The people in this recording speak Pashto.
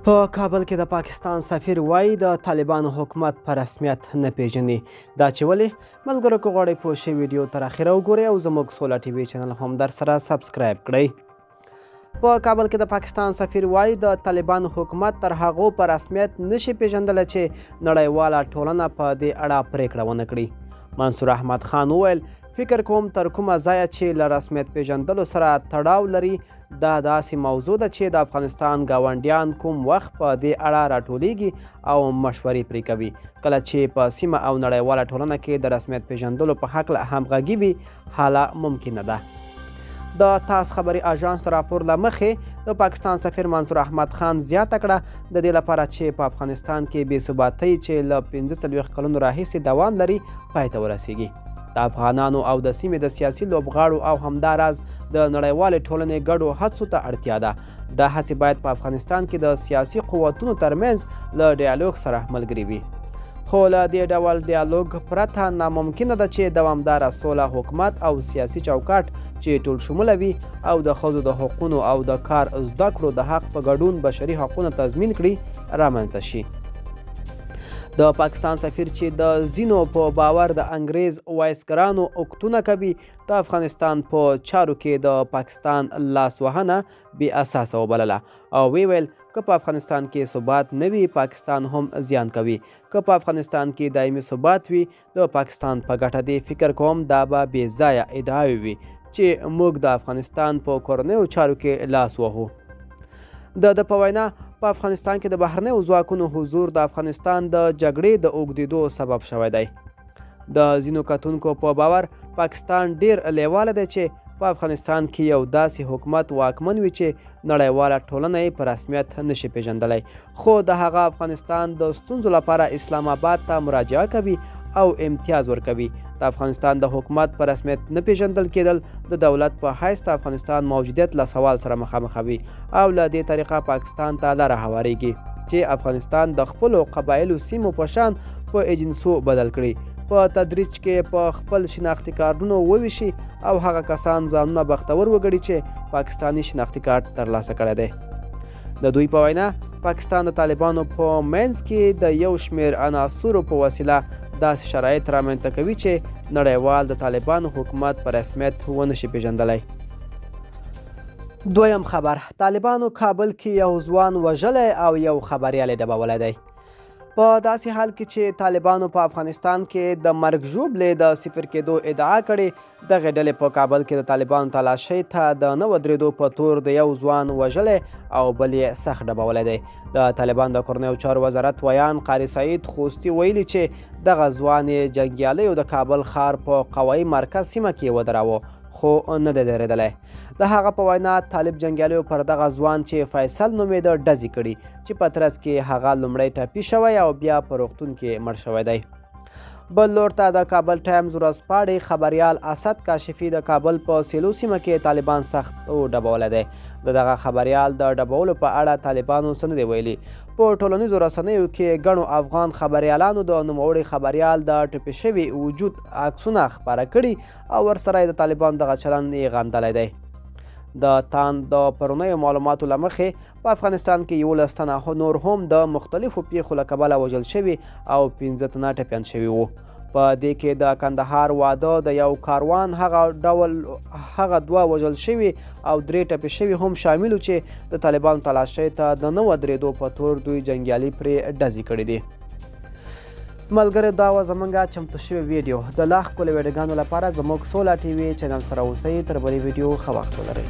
په کابل کې د پاکستان سفیر وایي د طالبانو حکومت په رسمیت نه پیژني. دا چې ولې؟ ملګرو که غواړئ پوه شئ ویډیو تر اخره وګورئ او زموږ سوله ټي وي چینل هم در سره subscribe کړئ. په کابل کې د پاکستان سفیر وایي د طالبانو حکومت تر هغو په رسمیت نشي پیژندلی چې نړیواله ټولنه په دې اړه پرېکړه ونه کړي. منصور احمد خان وویل فکر کوم تر کومه ځایه چې له رسمیت پیژندلو سره تړاو لري دا داسې موضوع ده چې د افغانستان ګاونډیان کوم وخت په دې اړه راټولیږي او مشورې پرې کوي. کله چې په سیمه او نړیواله ټولنه کې د رسمیت پیژندلو په هکله همغږي وي هله ممکنه ده. د تاس خبري آژانس راپور له مخې د پاکستان سفیر منصور احمد خان زیاته کړه د دې لپاره چې په افغانستان کې بې ثباتۍ چې له 45 کلونو راهیسې دوام لري پای ته ورسیږي. د افغانانو او د سیمې د سیاسي لوبغاړو او همداراز د نړیوالې ټولنې ګډو هڅو ته اړتیا ده. دا هڅې باید په افغانستان کې د سیاسي قوتونو ترمنځ له ډیالوګ سره ملګري وي، خو له دې ډول ډیالوګ پرته ناممکنه ده چې دوامداره سوله، حکومت او سیاسي چوکاټ چې ټول شموله وي او د ښځو د حقونو او د کار زده کړو د حق په ګډون بشري حقونه تضمین کړي رامنځته شي. د پاکستان سفیر چې د ځینو په باور د انګریز وایسکرانو اکتونه کوي د افغانستان په چارو کې د پاکستان لاسوهنه بې اساسه وبلله او ویې ویل که په افغانستان کې ثبات نه وي پاکستان هم زیان کوي، که په افغانستان کې دایمي ثبات وي د پاکستان په ګټه دی. فکر کوم دا به بې ځایه ادعاوې وي چې موږ د افغانستان په کورنیو چارو کې لاس وهو. د ده په وینا په افغانستان کې د بهرنیو ځواکونو حضور د افغانستان د جګړې د اوږدېدو سبب شوی دی. د ځینو کتونکو په باور پاکستان ډیر لیواله دی چې په افغانستان کې یو داسې حکومت واکمن وي چې نړیواله ټولنه یې په رسمیت نشي پیژندلی، خو د هغه افغانستان د ستونزو لپاره اسلام آباد ته مراجعه کوي او امتیاز ورکوي. د افغانستان د حکومت په رسمیت نه پیژندل کېدل د دولت په حیث د افغانستان موجودیت له سوال سره مخامخوي او له دې طریقه پاکستان ته لاره هواریږي چې افغانستان د خپلو قبایلو سیمو په شان په ایجنسو بدل کړي، په تدریج کې په خپل شناختي کارډونو وویشي او هغه کسان ځانونه بختور وګڼي چې پاکستاني شناختي کارت ترلاسه کړی دی. د دوی په وینا پاکستان د طالبانو په منځ کې د یو شمېر عناصرو په وسیله داسې شرایط رامنځته کوي چې نړیوال د طالبانو حکومت په رسمیت ونشي پیژندلی. دویم خبر، طالبانو کابل کې یو ځوان وژلی او یو خبریال یې ډبولی دی. په داسې حال کې چې طالبانو په افغانستان کې د مرګ ژوبلې د صفر کېدو ادعا کړې، دغې ډلې په کابل کې د طالبانو تلاشۍ ته د نه ودرېدو په تور د یو ځوان وژلی او بل یې سخت ډبولی دی. د طالبانو د کورنیو چارو وزارت ویاند قاري سعید خوستي ویلي چې دغه ځوان یې جنګیالیو د کابل ښار په قوایي مرکز سیمه کې ودراوه، خو نه دی درېدلی. د هغه په وینا طالب جنګیالیو پر دغه ځوان چې فیصل نومېده ډزې کړي چې په ترڅ کې هغه لومړی ټپي شوی او بیا په روغتون کې مړ شوی دی. بل لور ته د کابل ټایمز ورځپاڼې خبریال اسد کاشفي د کابل په سیلو سیمه کې طالبان سخت ډبولی دی. د دغه خبریال د ډبولو په اړه طالبانو څه نه دی ویلي. په ټولنیزو رسنیو کې ګڼو افغان خبریالانو د نوموړي خبریال د ټپي شوي وجود عکسونه خپاره کړي او ورسره یې د طالبانو دغه چلند یې غندلی دی. د تاند د پرونیو معلوماتو له مخې په افغانستان کې 11 تنه نور هم د مختلفو پیښو له کبله وژل شوي او 5 تنه ټپیان شوي وو. په دې کې د کندهار واده د یو کاروان هغه دوه وژل شوي او 3 ټپي شوي هم شامل وو چې د طالبانو تلاشۍ ته د نه ودرېدو په تور دوی جنګیالي پرې ډزې کړې دي. ملګري دا وه زمونږ چمتو شوې ویډیو. د لا ښکلو ویډیوګانو لپاره زموږ سوله ټي وي چینل سره اوسئ. تر بلې ویډیو ښه وخت ولرئ.